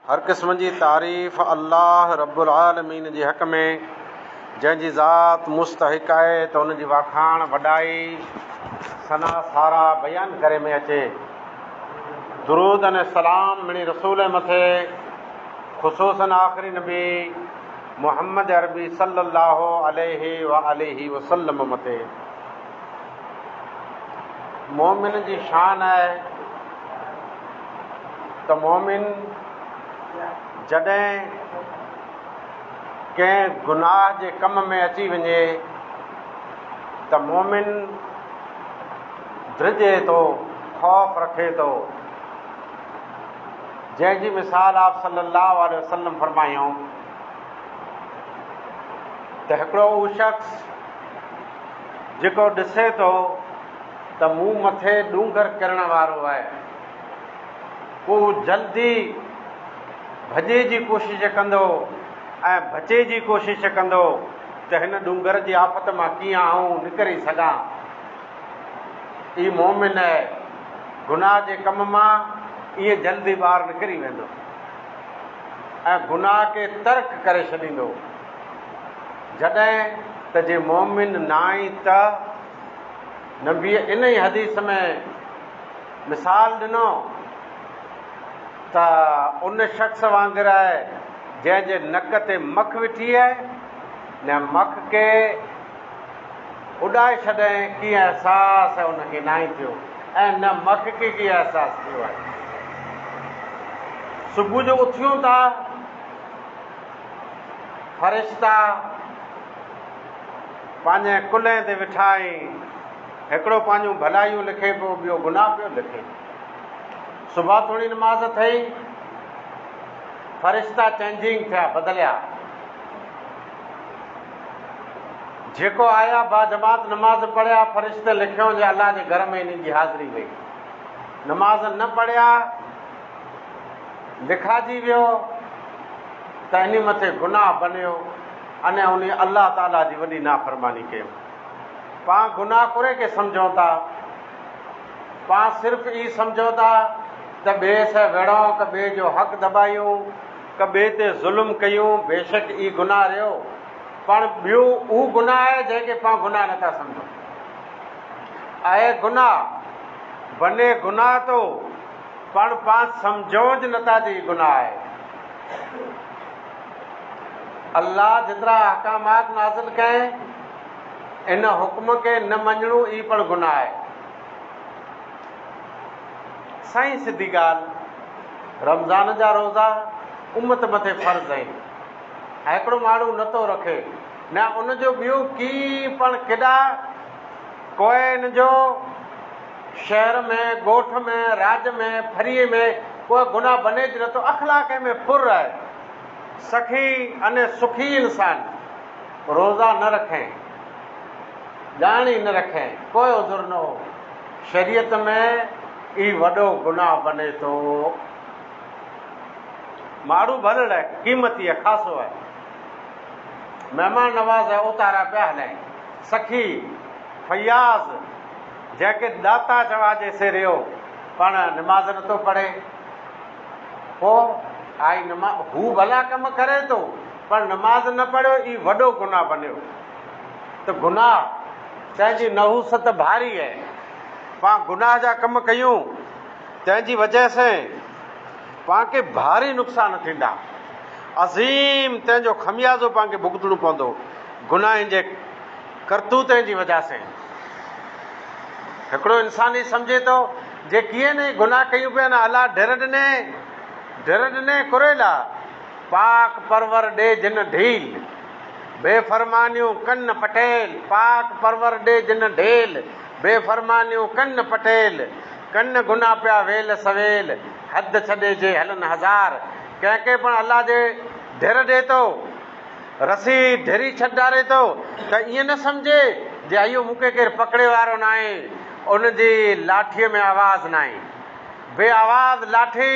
هر قسم جي تعريف الله رب العالمين جي حق ۾، جنهن جي ذات مستحق آهي ته ان جي واکاڻ، وڏائي، ثنا، ساراهه بيان ڪري ۾ اچي. درود ۽ سلام مڙني رسول مٿي، خصوصاً آخري نبي محمد عربي صلّي الله عليه واٰله وسلّم مٿي. مؤمن جي شان آهي ته مؤمن جڏهن ڪنهن گناهه جي ڪم ۾ اچي وڃي ته مؤمن ڊڄي ٿو، خوف رکي ٿو، جنهن جي مثال آپ صلي الله عليه وسلم فرمايائون ته هڪڙو اهو شخص جيڪو ڏسي ٿو ته مون مٿي ڏونگر ڪرڻ وارو آهي، پوء هو جلدي ڀڄي جي ڪوشش ڪندو ۽ بچي جي ڪوشش ڪندو ته هن ڏونگر جي آفت مان ڪيئن آئون نڪري سگهان. اي مؤمن! گناهه جي ڪم مان ائين جلدي ٻاهر نڪري ويندو ۽ گناهه کي ترڪ ڪري ڇڏيندو. جڏهن ته جي مؤمن ناهين ته نبيء انهيء حديث ۾ مثال ڏنو ته ان شخص وانگر آهي جنهن جي نڪ تي مک ويٺي آهي نه مک کي اڏائي ڇڏئين ڪي احساس ان کي ناهي ٿيو ۽ نه مک کي ڪي احساس ٿيو آهي. صبح جو اٿيون ٿا. فرشتا پنهنجي ڪلهي تي ويٺا آهن، هڪڙو پنهنجون ڀلايون لکي پيو، ٻيو گناهه پيو لکي. صبح ٿوري نماز ٿئي، فرشتا چينجنگ ٿيا، بدليا. جيڪو آيا باجماعت نماز پڙهيا، فرشتي لکيو جي الله جي گهر ۾ انهن جي حاضري وئي. نماز نه پڙهيا، لکاجي ويو ته انهي مٿي گناهه بنيو اني انهي الله تعالي جي وڏي نافرماني ڪيو. پان گناهه ڪري کي سمجهون ٿا. پان صرف اي سمجهون ٿا ته ٻئي سان وڙهون ڪه ٻئي جو حق دٻايون ڪه ٻئي تي ظلم ڪيون بيشڪ اي گناهه رهيو پڻ ٻيو اهو گناهه آهي جنهن کي پان گناهه نٿا سمجهون. اهي گناهه بني گناهه تو پڻ پان سمجهونج نٿا ته هي گناهه آهي. الله جيترا احڪامات نازل ڪئين، ان حڪم کي نه مڃڻو ئي پڻ گناهه آهي. سائين سڌي ڳالهه، رمضان جا روزا امت مٿي فرض آهن ۽ هڪڙو ماڻهو نٿو رکي نه ان جو ٻيو ڪي پڻ ڪيڏا ڪوئي ان جو شهر ۾، ڳوٺ ۾، راڄ ۾، ڦريء ۾ ڪوئي گناهه بنيج نٿو، اخلاق ۾ پر آهي. سخي اني سکي انسان روزا نه رکين، ڄاڻي نه رکين، ڪوئي عذر نه هو. شريعت ۾ ئي وڏو گناهه بني ٿو. ماڙهو ڀلڙ آهي، قيمتي آهي، خاصو آهي. مهمان نواز آهي، اوتارا پيا هلائين. سخي، فياض، جنهن کي ڏاتا چواجي سي رهيو، پاڻ نماز نٿو پڙهي. پوء آئي نما هو ڀلا ڪم ڪري ٿو، پر نماز نه پڙهيو ئي وڏو گناهه بنيو. ته گناهه تنهن جي نحوست ڀاري آهي. پاڻ گناهه جا ڪم ڪيون، تنهن جي وجهه سين پاڻ کي ڀاري نقصان ٿيندا. عظيم تنهن جو خميازو پاڻ کي ڀڳتڻو پوندو. گناهن جي ڪرتوتن جي وجهه سين. هڪڙو انسان هي سمجهي ٿو جي ڪيئن نه گناهه ڪيون پيا نه الله ڍر ڏني ڍر ڏني ڪريلا پاڪ پرور ڏي جن ڍيل بي فرمانيون ڪن پٽيل پاڪ پرور ڏي جن ڍيل بي فرمانيون ڪن پٽيل ڪن گناهه پيا ويل سويل حد ڇڏي جي هلن هزار ڪنهن کي پڻ الله جي ڍر ڏي ٿو رسي ڍري ڇڏاري ٿو ته ائين نه سمجهي جي اهو مون کي ڪير پڪڙي وارو ناهي، ان جي لاٺيء ۾ آواز ناهي. بي آواز لاٺي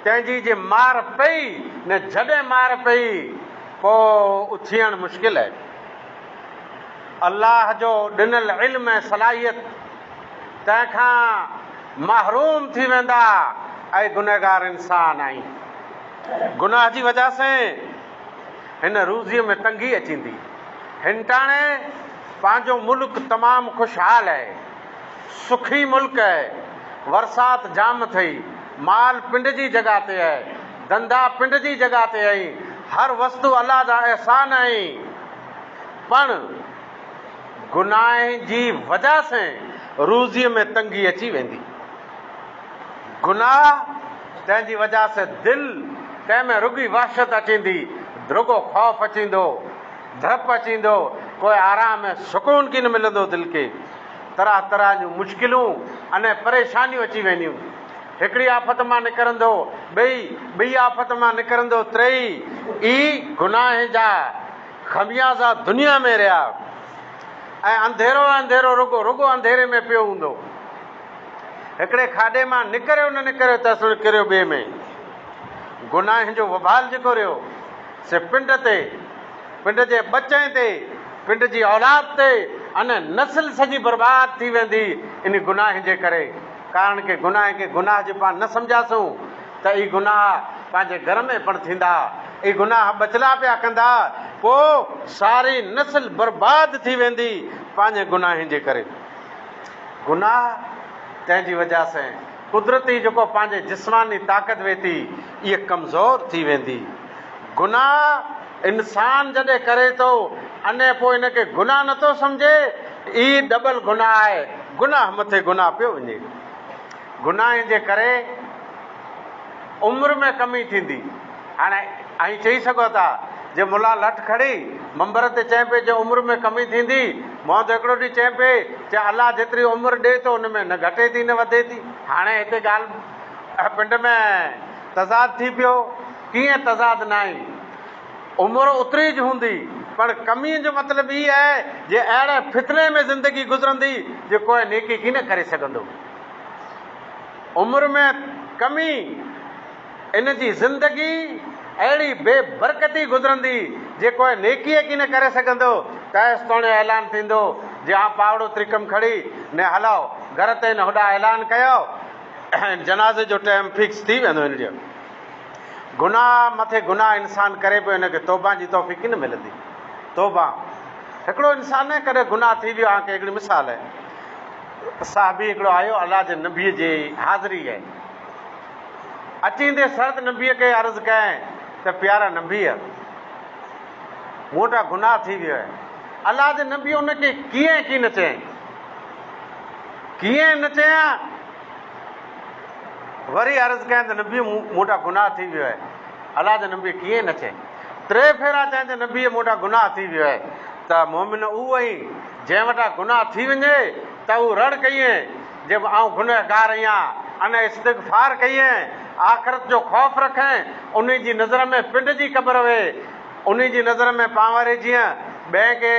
تنهن جي جي مار پئي نه جڏهن مار پئي پوء اٿيڻ مشڪل آهي. الله جو ڏنل علم ۽ صلاحيت تنهن کان محروم ٿي ويندا اي گنهگار انسان آهين. گناهه جي وجهه سين هن روزيء ۾ تنگي اچيندي. هنٽاڻي پنهنجو ملڪ تمام خوشحال اهي. سکي ملڪ اهي. ورسات جام ٿئي. مال پنڊ جي جڳهه تي اهي. ڌنڌا پنڊ جي جڳهه تي اهين. هر وستو الله جا احسان اهين. پڻ گناهه جي وجهه سين روزيء ۾ تنگي اچي ويندي. گناهه تنهن جي وجهه سين دل تنهن ۾ رڳي وحشت اچيندي، رڳو خوف اچيندو، ڌرپ اچيندو، ڪوئي آرام ۽ سڪون ڪين ملندو دل کي. طرح طرح جون مشڪلون اني پريشانيون اچي وينديون. هڪڙي آفت مان نڪرندو، ٻئي، ٻئي آفت مان نڪرندو، ٽئي ئي گناهه جا خميازا دنيا ۾ رهيا ۽ انڌيرو انڌيرو رڳو رڳو انڌيري ۾ پيو هوندو. هڪڙي کاڏي مان نڪريو نه نڪريو تيسوڻ ڪريو ٻئي ۾. گناهن جو وبال جيڪو رهيو سي پنڊ تي، پنڊ جي ٻچن تي، پنڊ جي اولاد تي ان نسل سڄي برباد ٿي ويندي ان گناهن جي ڪري. ڪارڻ ڪي گناهه کي گناهه جي پاڻ نه سمجهاسون ته اي گناهه پنهنجي گهر ۾ پڻ ٿيندا، اي گناهه ٻچلا پيا ڪندا، پوء ساري نسل برباد ٿي ويندي پنهنجي گناهن جي ڪري. گناهه تنهن جي وجهه سين قدرتي جيڪو پنهنجي جسماني طاقت ويتي اهي ڪمزور ٿي ويندي. گناهه انسان جڏهن ڪري ٿو اني پوء ان کي گناهه نٿو سمجهي اهي ڊبل گناهه آهي گناهه مٿي گناهه پيو وڃي. گناهن جي ڪري عمر ۾ ڪمي ٿيندي. هاڻي ائين چئي سگهو ٿا جي ملا لٺ کڻي منبر تي چئين پئي جي عمر ۾ ڪمي ٿيندي، مون ته هڪڙو ڏينهن چئين پئي چي الله جيتري عمر ڏي ٿو ان ۾ نه گهٽي ٿي نه وڌي ٿي. هاڻي هتي ڳالهه پنڊ ۾ تضاد ٿي پيو. ڪيئن تضاد ناهي؟ عمر اوتري ج هوندي پر ڪميء جو مطلب هي آهي جي اهڙي فتني ۾ زندگي گذرندي جي ڪوئي نيڪي ڪين ڪري سگهندو. عمر ۾ ڪمي ان جي زندگي اهڙي بي برڪتي گذرندي جي ڪوئي نيڪيء ڪين ڪري سگهندو. تيس توڻي اعلان ٿيندو جي هان پاوڙو ترڪم کڙي ني هلائو گهر تي نه هوڏا اعلان ڪيو ۽ جنازي جو ٽيم فڪس ٿي ويندو هن جو گناهه مٿي گناهه انسان ڪري پيو هن کي توبه جي توفيق ڪين ملندي توبه هڪڙو انسان نه ڪڏهن گناهه ٿي ويو آهي هڪڙي مثال آهي صحابي هڪڙو آيو الله جي نبي جي حاضري آهي اچيندي سرد نبيء کي عرض ڪيائين ته پيارا نبيء! مون وٽان گناهه ٿي ويو آهي. الله جي نبيء ان کي ڪيئن ڪين چيائين؟ ڪيئن نه چيائين؟ وري عرض ڪيائين ته نبيء مون وٽان گناهه ٿي ويو آهي. الله جي نبيء ڪيئن نه چيائين؟ ٽي ڦيرا چيائين ته نبيء مون وٽان گناهه ٿي ويو آهي ته مؤمن اهو آهين جنهن وٽان گناهه ٿي وڃي ته هو رڙ ڪيئين جي آئون گنهگار آهيان، ان استغفار ڪيئين، آخرت جو خوف رکين، انهي جي نظر ۾ پنڊ جي قبر وي، انهي جي نظر ۾ پانوري جيئن ٻين کي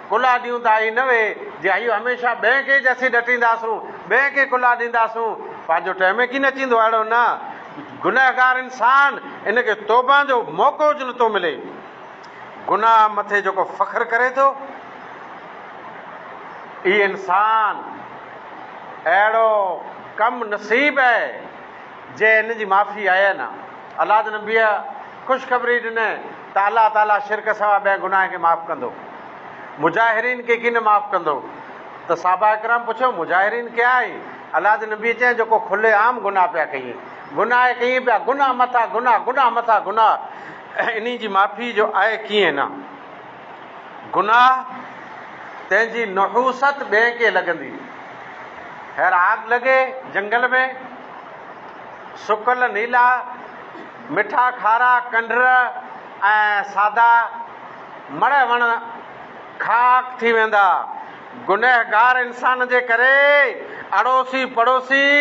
ڪلها ڏيون ٿا ائين نه وي، جي اهو هميشه ٻين کي ئي اسين ڏٽينداسون، ٻين کي ڪلها ڏينداسون، پنهنجو ٽيم ئي ڪين اچيندو، اهڙو نه گنهگار انسان ان کي توبه جو موقعو جو نٿو ملي. گناهه مٿي جيڪو فخر ڪري ٿو، اي انسان! اهڙو ڪم نصيب اهي، جي ان جي معافي آهي نه. الله جي نبيء خوشخبري ڏني ته الله تعاليٰ شرڪ سوا ٻين گناهن کي معاف ڪندو. مجاهرين کي ڪين معاف ڪندو؟ ته صحابه ڪرام پڇيو، مجاهرين ڪيا آهن؟ الله جي نبيء چيائين، جيڪو کلي عام گناهه پيا ڪيين. گناهه ڪيين پيا، گناهه مٿان گناهه، گناهه مٿان گناهه. انهي جي معافي جو آهي ڪيئن نه؟ گناهه تنهن جي نحوست ٻين کي لڳندي. هير آگ لڳي جنگل ۾، سڪل نيلا، مٺا کارا ڪنڍر ۽ سادا مڙهه وڻ خاڪ ٿي ويندا. گنهگار انسان جي ڪري اڙوسي پڙوسي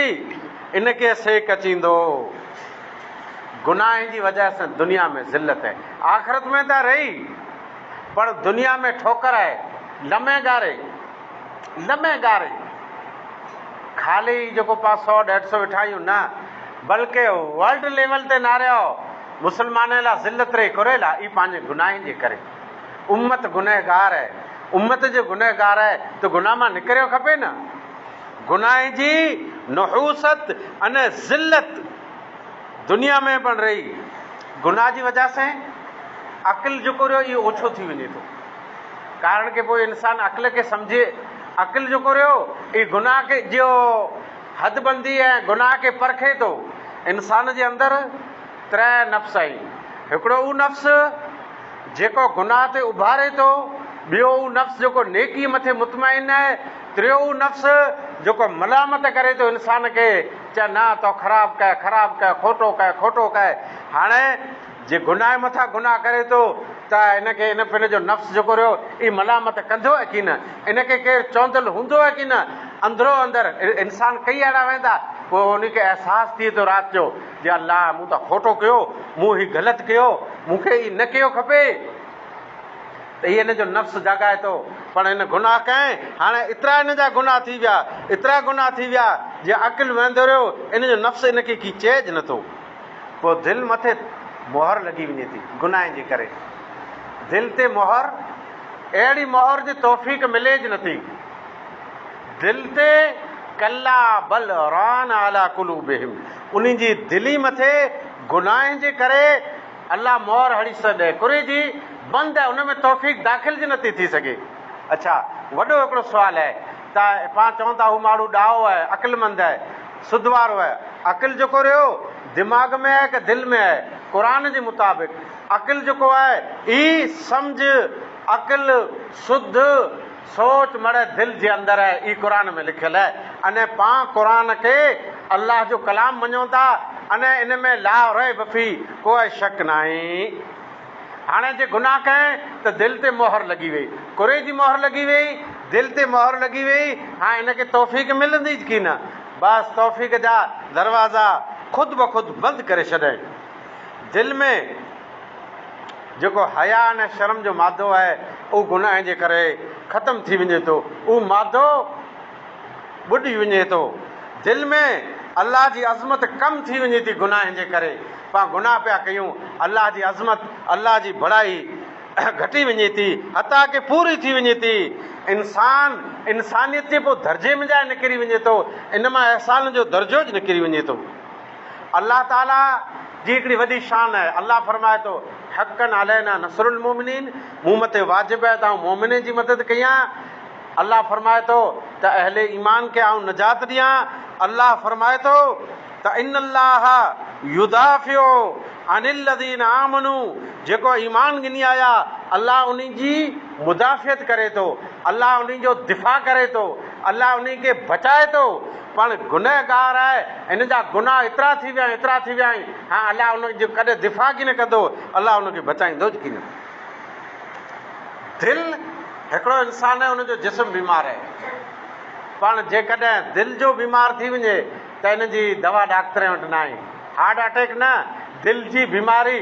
ان کي سيڪ اچيندو. گناهن جي وجهه سان دنيا ۾ ذلت آهي. آخرت ۾ ته رهي پر دنيا ۾ ٺوڪر آهي. لمحي گاري، لمحي گاري. خالي جيڪو پاڻ سئو ڏيڍ سئو ويٺا آهيون نه بلڪه ورلڊ ليول تي ناريو مسلمانن لاء ذلت رهي ڪري لا اي پنهنجي گناهن جي ڪري. امت گنهگار آهي. امت جي گنهگار آهي ته گناهه مان نڪريو کپي نه. گناهن جي نحوست ۽ ذلت دنيا ۾ پڻ رهي. گناهه جي وجه سين عقل جيڪو رهيو اهو اوڇو ٿي وڃي ٿو. ڪارڻ ڪي پوء انسان عقل کي سمجهي عقل جيڪو رهيو اهي گناهه کي جو حد بندي ۽ گناهه کي پرکي ٿو. انسان جي اندر تري نفس آهن. هڪڙو اهو نفس جيڪو گناهه تي اڀاري ٿو، ٻيو اهو نفس جيڪو نيڪيء مٿي مطمئن آهي، ٽيون اهو نفس جيڪو ملامت ڪري ٿو انسان کي، چئه نه تو خراب ڪئه، خراب ڪئه، کوٽو ڪئه، کوٽو ڪئه. هاڻي جي گناهه مٿان گناهه ڪري ٿو ته ان کي ان پن جو نفس جيڪو رهيو اهي ملامت ڪندو آهي ڪي نه؟ ان کي ڪير چوندل هوندو آهي ڪي نه؟ اندرو اندر انسان ڪئي اهڙا ويندا پوء ان کي احساس ٿئي ٿو رات جو جي الله مون ته کوٽو ڪيو، مون هي غلط ڪيو، مون کي هي نه ڪيو کپي ته هي ان جو نفس جاڳائي ٿو پر هن گناهه ڪئين هاڻي ايترا هن جا گناهه ٿي ويا، ايترا گناهه ٿي ويا جي عقل ويندو رهيو ان جو نفس ان کي ڪي چئج نه ٿو. پوء دل مٿي مهر لڳي وڃي ٿي گناهن جي ڪري. دل تي مهر، اهڙي مهر جي توفيق مليج نه ٿي. دل تي ڪلا بل ران علي قلوبهم انهن جي دلي مٿي گناهن جي ڪري الله مهر هڻي ڇڏي ڪري جي بند آهي ان ۾ توفيق داخل جي نٿي ٿي سگهي. اڇا وڏو هڪڙو سوال آهي ته پاڻ چون ٿا هو ماڻهو ڏاهو آهي عقلمند آهي سڌ وارو آهي عقل جيڪو رهيو دماغ ۾ آهي ڪه دل ۾ آهي قرآن جي مطابق عقل جيڪو آهي اي سمجهه عقل سڌ سوچ مڙهه دل جي اندر آهي اي قرآن ۾ لکيل آهي اني پان قرآن کي الله جو ڪلام مڃون ٿا اني ان ۾ لا ريب في ڪوئي شڪ ناهي. هاڻي جي گناهه ڪئين ته دل تي مهر لڳي ويئي. ڪري جي مهر لڳي ويئي، دل تي مهر لڳي ويئي، هاڻي هن کي توفيق ملندي ڪي نه؟ بس توفيق جا دروازا خود بخود بند ڪري ڇڏئين. دل ۾ جيڪو حياء ۽ شرم جو مادو آهي، اهو گناهه جي ڪري ختم ٿي وڃي ٿو. اهو مادو ٻڏي وڃي ٿو. دل ۾ الله جي عظمت ڪم ٿي وڃي ٿي گناهن جي ڪري. پاڻ گناهه پيا ڪيون، الله جي عظمت، الله جي بڙائي گهٽي وڃي ٿي، حتيٰ ڪه پوري ٿي وڃي ٿي. انسان انسانيت جي پوء درجي منجهان نڪري وڃي ٿو، ان مان احسان جو درجو ئي نڪري وڃي ٿو. الله تعاليٰ جي هڪڙي وڏي شان آهي، الله فرمائي ٿو، حقا علينا نصر المومنين، مون مٿي واجب آهي ته آئون مومنن جي مدد ڪيان. الله فرمائي ٿو ته اهل ايمان کي آئون نجات ڏيان. الله فرمائي ٿو ته ان الله يدافع عن الذين آمنوا جيڪو ايمان ڳني آيا الله انهن جي مدافعت ڪري ٿو، الله انهن جو دفاع ڪري ٿو، الله انهن کي بچائي ٿو، پڻ گنهگار آهي ان جا گناهه ايترا ٿي ويا آهن ايترا ٿي ويا آهن هاڻ الله انهن جو ڪڏهن دفاع ڪين ڪندو، الله انهن کي بچائيندو ڪين. دل هڪڙو انسان آهي ان جو جسم بيمار آهي پڻ جيڪڏهن دل جو بيمار ٿي وڃي ته ان جي دوا ڊاڪٽرن وٽ ناهي. هارٽ اٽيڪ نه، دل جي بيماري،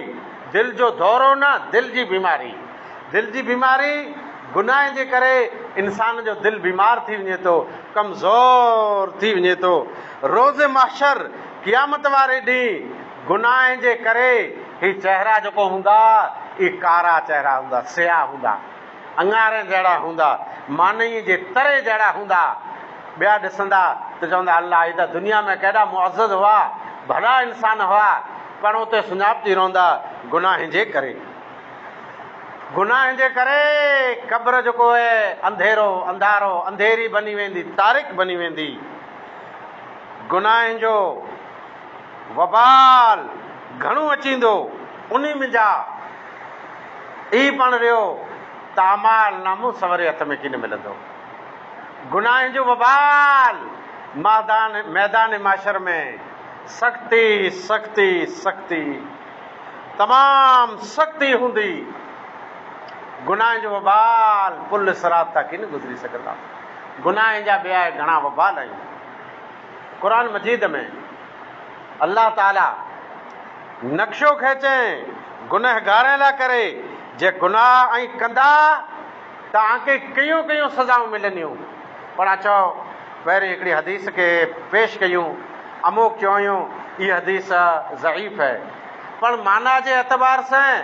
دل جو دورو نه، دل جي بيماري. دل جي بيماري گناهن جي ڪري انسان جو دل بيمار ٿي وڃي ٿو، ڪمزور ٿي وڃي ٿو. روز محشر، قيامت واري ڏينهن، گناهن جي ڪري هي چهرا جيڪو هوندا، اهي ڪارا چهرا هوندا، سياهه هوندا. اڱارن جهڙا هوندا، مانيء جي تري جهڙا هوندا. ٻيا ڏسندا ته چوندا الله هي ته دنيا ۾ ڪيڏا معزز هئا، ڀلا انسان هئا، پڻ اتي سڃاپجي رهندا گناهن جي ڪري. گناهن جي ڪري قبر جيڪو اهي انڌيرو، انڌارو، انڌيري بني ويندي، تاريڪ بني ويندي. گناهن جو وبال گهڻو اچيندو، انهي منجها اي پڻ رهيو ته اعمال نامو سوري هٿ ۾ ڪين ملندو. گناهن جو وبال مادان ميدان محشر ۾ سختي سختي سختي تمام سختي هوندي. گناهن جو وبال پل صراط تان ڪين گذري سگهندا. گناهن جا ٻيا گهڻا وبال آهن. قرآن مجيد ۾ الله تعالي نقشو کيچين گنهگارين لاء ڪري جي گناهه ۽ ڪندا ته آنکي ڪيون ڪيون سزائون ملنديون پر اچو پهرين هڪڙي حديث کي پيش ڪيون اموڪ چيون اي حديث ضعيف هي پر معنيٰ جي اعتبار سين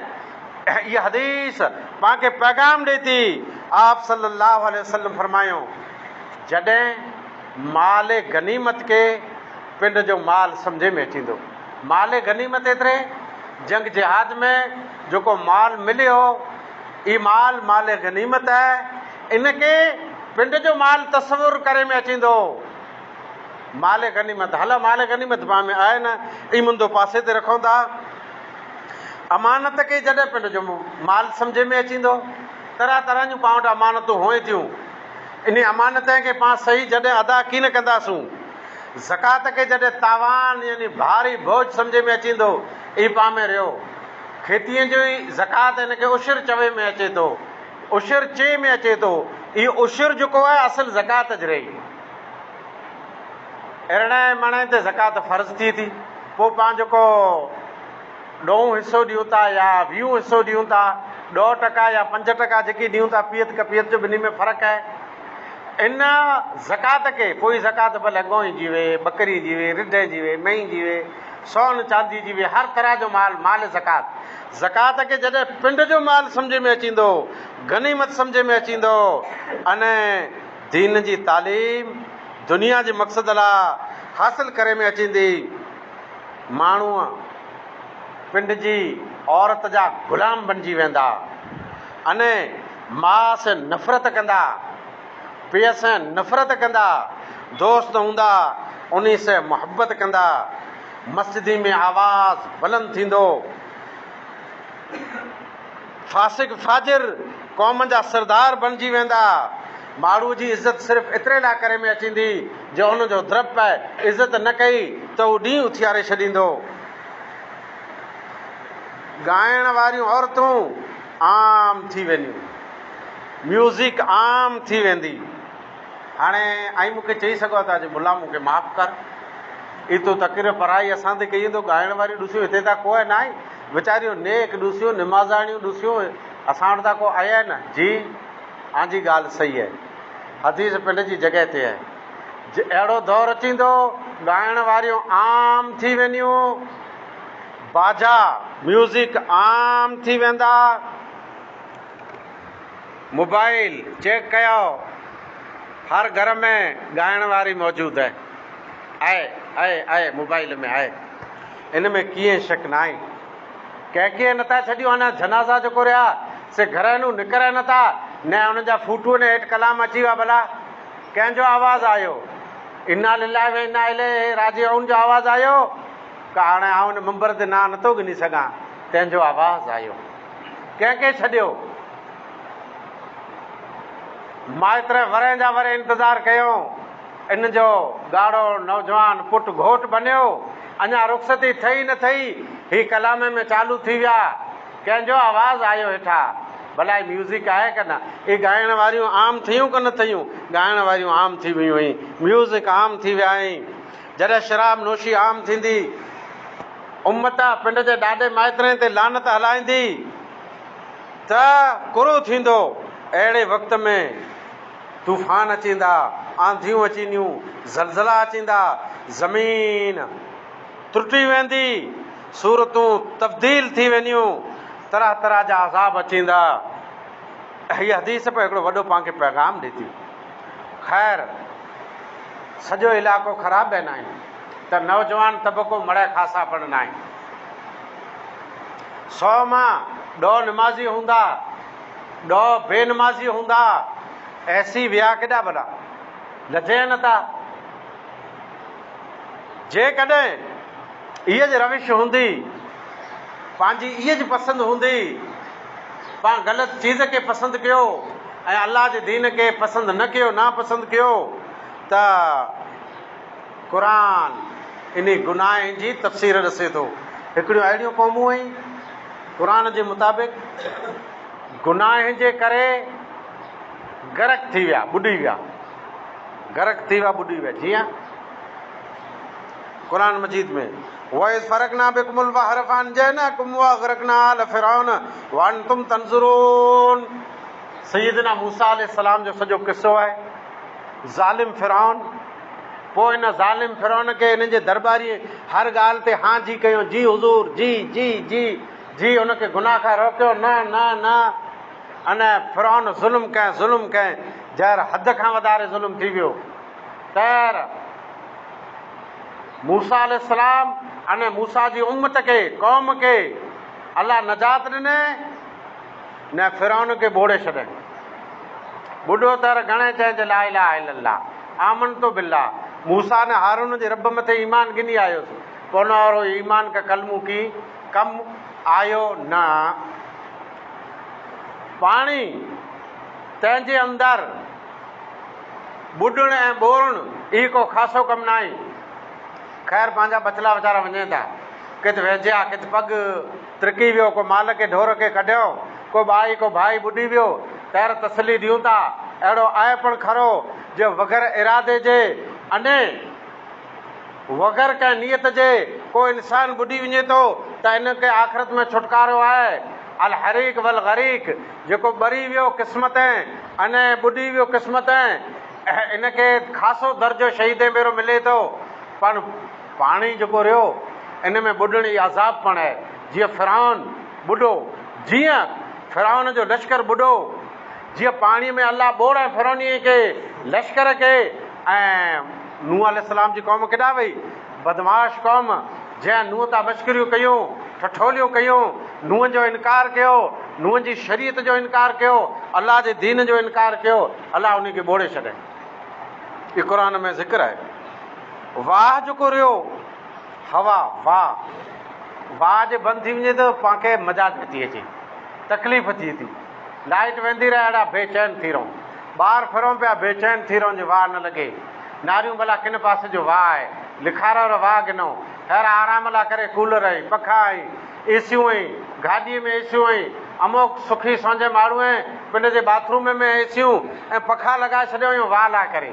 اي حديث پان کي پيغام ڏي ٿي آپ صلي الله عليه وسلم فرمايو جڏهن مال غنيمت کي پنڊ جو مال سمجهي ۾ اچيندو. مال غنيمت ايتري جنگ جهاد ۾ جيڪو مال مليو، اي مال مال غنيمت آهي، ان کي پنڊ جو مال تصور ڪري ۾ اچيندو. مال غنيمت، هلا مال غنيمت پاڻ ۾ آهي نه، اي مندو پاسي تي رکون ٿا. امانت کي جڏهن پنڊ جو مال سمجهي ۾ اچيندو، طرح طرح جون پاڻ وٽ امانتون هئين ٿيون، انهي امانتين کي پاڻ صحيح جڏهن ادا ڪين ڪنداسون، زڪوات کي جڏهن تاوان يعني ڀاري بوجھ سمجهي ۾ اچيندو، اي پاڻ ۾ رهيو. کيتيء جو ئي زڪوات ان کي عشر چوي ۾ اچي ٿو. عشر چي ۾ اچي ٿو. اهو عشر جيڪو آهي اصل زڪوات جي رهي. ارڙهين مڻين تي زڪوات فرض ٿئي ٿي. پوء پاڻ جيڪو ڏهون حصو ڏيون ٿا يا ويهون حصو ڏيون ٿا، 10% يا 5% جيڪي ڏيون ٿا پيت ڪپيت جو ٻنهي ۾ فرق آهي. ان زڪوات کي پوء زڪوات ڀلي ڳئون جي وي، ٻڪري جي وي، رڍ جي وي، مينهن جي وي، سون چاندي جي وي، هر طرح جو مال، مال زڪوات. زڪوات کي جڏهن پنڊ جو مال سمجهه ۾ اچيندو، غنيمت سمجهه ۾ اچيندو ان دين جي تعليم دنيا جي مقصد لاء حاصل ڪري ۾ اچيندي. ماڻهوء پنڊ جي عورت جا غلام بنجي ويندا ان ماء سين نفرت ڪندا، پيء سين نفرت ڪندا، دوست هوندا انهي سين محبت ڪندا، مسجدي ۾ آواز بلند ٿيندو، فاسق فاجر قوم جا سردار بڻجي ويندا، ماڻهوء جي عزت صرف ايتري لاء ڪري ۾ اچيندي جو ان جو درپ عزت نه ڪئي ته هو ڏينهن اٿياري ڇڏيندو. ڳائڻ واريون عورتون عام ٿي وينديون. ميوزڪ عام ٿي ويندي. هاڻي ائين مون کي چئي سگهو ٿا جي ملا مون کي معاف ڪر. اي تو تقرير پرائي اسان تي ڪئي تو ڳائڻ واريون ڏسيون هتي ته ڪو نه آئي. ويچاريون نيڪ ڏسيون نمازاڻيون ڏسيون اسان وٽ ته ڪو آيا نه. جي آن جي ڳالهه صحيح آهي. حديث پنڊ جي جڳهه تي آهي. جي اهڙو دور اچيندو ڳائڻ واريون عام ٿي وينديون. باجا، ميوزڪ، عام ٿي ويندا. موبائل چيڪ ڪيو هر گهر ۾ ڳائڻ واري موجود آهي. آهي آهي آهي موبائل ۾ آهي ان ۾ ڪيئن شڪ ناهي. ڪنهن کي نٿا ڇڏيون اڃا جنازا جيڪو رهيا سي گهر نون نڪرن نٿا نه انهن جا فوٽو نه هيٺ ڪلام اچي ويا ڀلا ڪنهن جو آواز آيو انا لله و انا اليه راجعون جو آواز آيو ڪا هاڻي آئون هن منبر تي نانء نٿو ڳنهي سگهان، تنهن جو آواز آيو. ڪنهن کي ڇڏيو؟ مائتر ورهين جا ورهيه انتظار ڪيو. ان جو ڳاڙهو نوجوان پٽ گهوٽ بنيو. اڃا رخصتي ٿئي نه ٿئي، هي ڪلامي ۾ چالو ٿي ويا. ڪنهن جو آواز آيو هيٺان. ڀلا هي ميوزڪ آهي ڪه نه؟ اهي ڳائڻ واريون عام ٿيون ڪه نه ٿيون؟ ڳائڻ واريون عام ٿي ويون هين. ميوزڪ عام ٿي ويا هين. جڏهن شراب نوشي عام ٿيندي، امت پنڊ جي ڏاڏي مائترين تي لعنت هلائيندي ته ڪرهه ٿيندو. اهڙي وقت ۾ طوفان اچيندا، آنڌيون اچينديون، زلزلا اچيندا، زمين ترٽي ويندي، صورتون تبديل ٿي وينديون، طرح طرح جا عذاب اچيندا. هيء حديث به هڪڙو وڏو پاڻ کي پيغام ڏئي ٿي. خير! سڄو علائقو خراب به ناهي ته نوجوان طبقو مڙئي خاصا پڻ ناهي. 100 مان 10 نمازي هوندا، 10 بي نمازي هوندا، ايسي ويا ڪيڏا ڀلا؟ لڌي نه ٿا. جيڪڏهن ايء جي روش هوندي، پنهنجي ايء جي پسند هوندي، پاڻ غلط چيز کي پسند ڪيو ۽ الله جي دين کي پسند نه ڪيو، ناپسند ڪيو ته قرآن انهي گناهه جي تفسير ڏسي ٿو. هڪڙيون اهڙيون قومون آهن قرآن جي مطابق گناهه جي ڪري غرق ٿي ويا، ٻڏي ويا، غرق ٿي ويا، ٻڏي ويا، جيئن قرآن مجيد ۾، واذ فرقنا بڪم البحر فانجيناڪم واغرقنا آل فرعون وانتم تنظرون. سيدنا موسيٰ عليه السلام جو سڄو قصو آهي. ظالم فرعون، پوء ان ظالم فرعون کي انهن جي درٻارين هر ڳالهه تي هان جي ڪيو، جي حضور، جي، جي، جي، جي، ان کي گناهه کان روڪيو، نه، نه، نه، ان فرعون ظلم ڪئين، ظلم ڪئين، جهر حد کان وڌاري ظلم ٿي ويو. تير موسيٰ عليه السلام ۽ موسيٰ جي امت کي، قوم کي، الله نجات ڏني نه فرعون کي ٻوڙي ڇڏين. ٻڏو تر گهڻي چئين ته لا اله الا الله آمنت بالله موسيٰ نه هارون جي رب مٿي ايمان گني آيوس پوء نه اورو ايمان ڪا ڪلمو ڪي ڪم آيو نه پاڻي تنهن جي اندر ٻڏڻ ۽ ٻوڙڻ اي ڪو خاصو ڪم ناهي. خير پنهنجا ٻچلا ويچارا وڃين ٿا. ڪٿ ويجهيا، ڪٿ پڳ ترڪي ويو، ڪو مال کي ڍور کي ڪڍيو، ڪو ٻائي ڪو ڀائي ٻڏي ويو، تير تسلي ڏيون ٿا. اهڙو آهي پڻ کرو جو وغير ارادي جي اني وغير ڪنهن نيت جي ڪو انسان ٻڏي وڃي ٿو ته ان کي آخرت ۾ ڇوٽڪارو آهي. الحريق والغريق جيڪو ٻري ويو قسمتين اني ٻڏي ويو قسمتين ان کي خاصو درجو شهيدين ڀيرو ملي ٿو. پر پاڻي جيڪو رهيو ان ۾ ٻڏڻ ئي عذاب پڻ آهي. جيئن فرعون ٻڏو، جيئن فرعون جو لشڪر ٻڏو، جيئن پاڻي ۾ الله ٻوڙ ۽ فرعونين کي لشڪر کي ۽ نوح عليه السلام جي قوم ڪيڏانهن وئي؟ بدمعاش قوم جنهن نوح تان مشڪريون ڪيون، ٺٺوليون ڪيون، نوح جو انڪار ڪيو، نوح جي شريعت جو انڪار ڪيو، الله جي دين جو انڪار ڪيو، الله انهي کي ٻوڙي ڇڏيائين. اهو قرآن ۾ ذڪر آهي. واهه جيڪو رهيو هوا واهه واهه جي بند ٿي وڃي ته پان کي مزا نٿي اچي تڪليف ٿئي ٿي لائيٽ ويندي رهي اهڙا بي چين ٿي رهون ٻار ڦرون پيا بي چين ٿي رهون جي واهه نه لڳي ناريون ڀلا ڪن پاسي جو واهه آهي لکارو ر واهه گنو خير آرام لا ڪري ڪولر ۽ پکا ۽ ايسيون ۽ گاڏيء ۾ ايسيون ۽ اموڪ سکي سونجهه ماڙهو ۽ پنڊ جي باٿروم ۾ ايسيون ۽ پکا لڳائي ڇڏيو هيون واهه لا ڪري.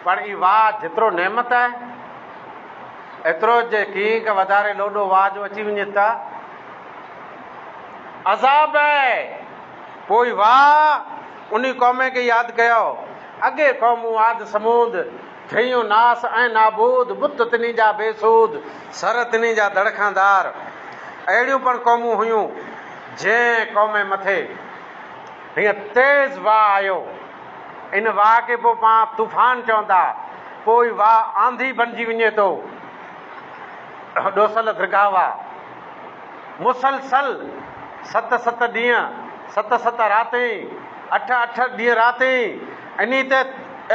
پر اي واهه جيترو نعمت آهي ايترو جي ڪينڪ وڌاري لوڏو واهه جو اچي وڃي ته عذاب آهي. پوء واهه انهي قوم کي ياد ڪيو. اڳي قومون عاد ثمود ٿيون ناس ۽ نابود، بت تنهي جا بي سود، سر تنهي جا دڙکاندار. اهڙيون پڻ قومون هيون، جنهن قوم مٿي هيئن تيز واء آيو. ان واء کي پوء پاڻ طوفان چوندا. پوء اهو واء آنڌي بنجي وڃي ٿو. ڏوسل درگاهه واء مسلسل ست ست ڏينهن، ست ست راتين، اٺ اٺ ڏينهن راتين انهي تي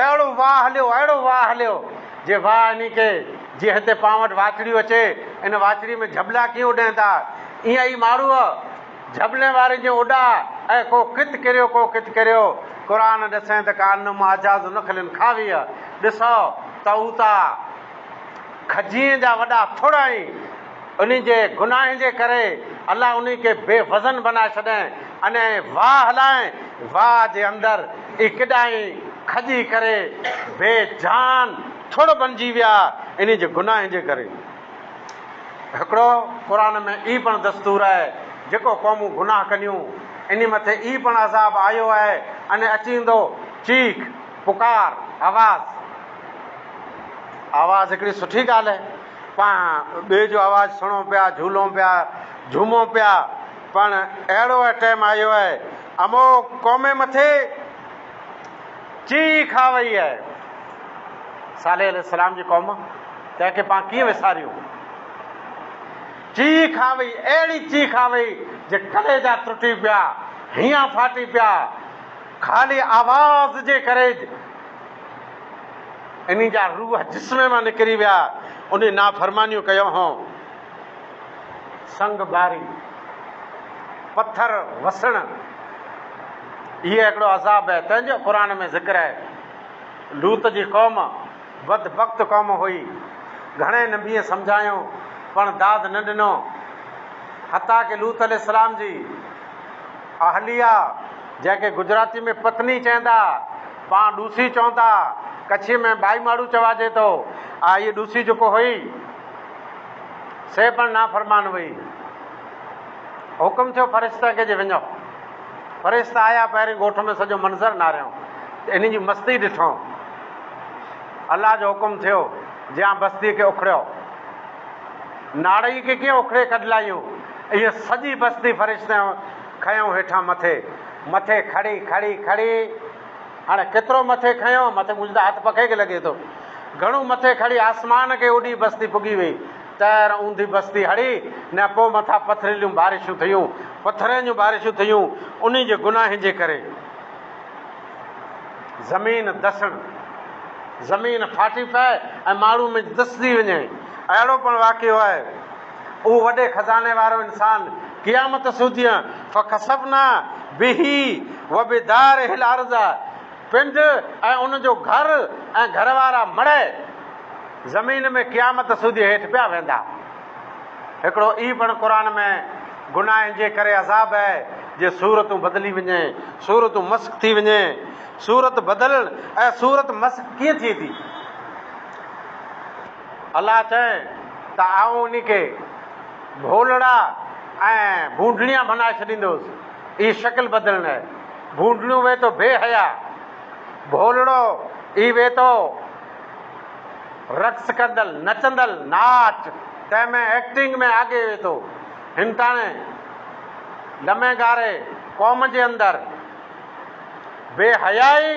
اهڙو واء هليو، اهڙو واء هليو، جي واء انهي کي جيئن هتي پان وٽ واچڙيون اچي، ان واچڙي ۾ جهٻلا ڪيئن اڏين ٿا، ايئن ئي ماڙهوء جهٻلين واري جيئن اڏا ۽ ڪو ڪت ڪريو ڪو ڪت ڪريو. قرآن ڏسين ته ڪانم اعجاز نخل خاويه، ڏسو ته هو ته کجين جا وڏا ٿڙ آهين. انهي جي گناهن جي ڪري الله انهي کي بي وزن بنائي ڇڏين اني واهه هلائين واهه جي اندر ئي ڪڏاهين کڄي ڪري بي جان ٿڙ بنجي ويا انهي جي گناهن جي ڪري. هڪڙو قرآن ۾ ئي پڻ دستور آهي جيڪو قومون گناهه ڪنيون انهي مٿي ئي پڻ عذاب آيو آهي اني اچي ايندو چيخ پڪار آواز آواز هڪڙي سٺي ڳالهه آهي. پاڻ ٻئي جو آواز سڻون پيا، جهولون پيا، جهومون پيا، پڻ اهڙو ٽيم آيو آهي، امو قومي مٿي چيخ آ وئي آهي. صالح عليه السلام جي قوم، تنهن کي پاڻ ڪيئن وساريون؟ چيخ آ وئي، اهڙي چيخ آ وئي جي ڪليجا ٽٽي پيا، هينئان ڦاٽي پيا، خالي آواز جي ڪري انهي جا روح جسم مان نڪري ويا، انهي نافرمانيون ڪيون هون. سنگ باري، پٿر وسڻ، اهي هڪڙو عذاب آهي، تنهن جو قرآن ۾ ذڪر آهي. لوط جي قوم بدبخت قوم هئي، گهڻي نبين سمجهايو پڻ داد نه ڏنو، حتيٰ ڪه لوط عليه السلام جي اهليه جنهن کي گجراتي ۾ پتني چئندا، پاڻ ڏوسي چون ٿا، ڪڇي ۾ ٻائي ماڙهو چواجي ٿو، آ هيء ڏوسي جيڪو هئي، سي پڻ نافرمان هئي. حڪم ٿيو فرشتن کي جي وڃو. فرشتا آيا، پهرين ڳوٺ ۾ سڄو منظر نهاريائون، انهن جي مستي ڏٺائون. الله جو حڪم ٿيو، جيان بستيء کي اکڙيو. ناڙئي کي ڪيئن اکڙي ڪڍلايون، ائين سڄي بستي فرشتن کنيو هيٺان مٿي، مٿي کڙي کڙي کڙي، هاڻي ڪيترو مٿي کنيو، مٿي منهنجو ته هٿ پکي کي لڳي ٿو، گهڻو مٿي کڙي آسمان کي اڏي بستي پڳي وئي. تهر اونڌي بستي هڙي، نه پوء مٿان پٿريليون بارشون ٿيون، پٿرين جون بارشون ٿيون، انهي جي گناهن جي ڪري. زمين دسڻ، زمين ڦاٽي پئي ۽ ماڻهو ۾ دسجي وڃي، اهڙو پڻ واقعو آهي. اهو وڏي خزاني وارو انسان قيامت سوديء فخسفنا به وبداره الارض پنڊ ۽ ان جو گهر ۽ گهر وارا مڙئي زمين ۾ قيامت سودي هيٺ پيا ويندا. هڪڙو اي پڻ قرآن ۾ گناهن جي ڪري عذاب آهي جي صورتون بدلي وڃي، صورتون مسخ ٿي وڃي. صورت بدلڻ ۽ صورت مسخ ڪيئن ٿئي ٿي؟ الله چئي ته آئون انهي کي ڀولڙا ۽ ڀونڊڻيا بنائي ڇڏيندوس. اي شڪل بدلڻ آهي. ڀونڊڻيون وي تو بي حيا، ڀولڙو اي وي تو رقص ڪندل، نچندل، ناچ تنهن ۾ ايڪٽنگ ۾ آگي وي تو. هنتاڻي لمي گاري قوم جي اندر بي حيائي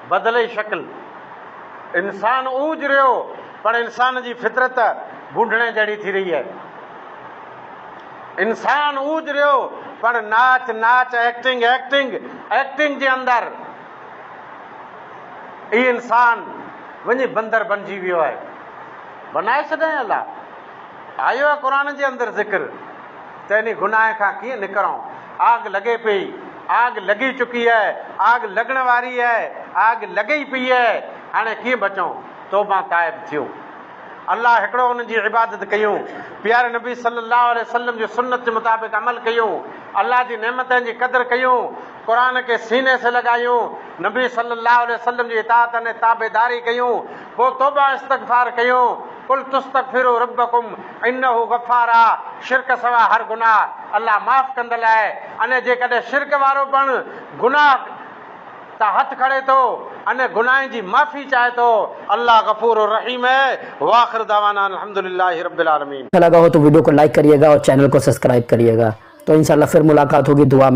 بدلئي شڪل. انسان اوج رهيو پر انسان جي فطرت ڀونڊڻي جهڙي ٿي رهي آهي. انسان اوج رهيو پر ناچ ناچ ايڪٽنگ ايڪٽنگ ايڪٽنگ جي اندر اي انسان وڃي بندر بنجي ويو آهي. بنائي ڇڏيائين الله. آيو آهي قرآن جي اندر ذڪر ته انهي گناهه کان ڪيئن نڪرون. آگ لڳي پئي، آگ لڳي چڪي آهي، آگ لڳڻ واري آهي، آگ لڳي پئي آهي، هاڻي ڪيئن بچون؟ توبه تائب ٿيون. الله هڪڙو ان جي عبادت ڪيون، پياري نبي صلي الله عليه وسلم جي سنت جي مطابق عمل ڪيون، الله جي نعمتن جي قدر ڪيون، قرآن کي سيني سين لڳايون، نبي صلي الله عليه وسلم جي اطاعت ۽ تابعداري ڪيون، پوء توبه استغفار ڪيون، قل تستغفروا ربڪم انه غفار آ، شرڪ سوا هر گناهه الله معاف ڪندل آهي، اني جيڪڏهن شرڪ وارو پڻ گناهه تان هٿ کڻي ٿو اني گناهن جي معافي چاهي ٿو، الله غفور الرحيم آهي، واخر دعوانا ان الحمد لله رب العالمين. اچھا لگا ھو تو ويڊيو کو لائيڪ ڪريي گا اور چينل کو سبسڪرائب ڪريي گا تو انشاء الله پھر ملاقات ھوگي دعا.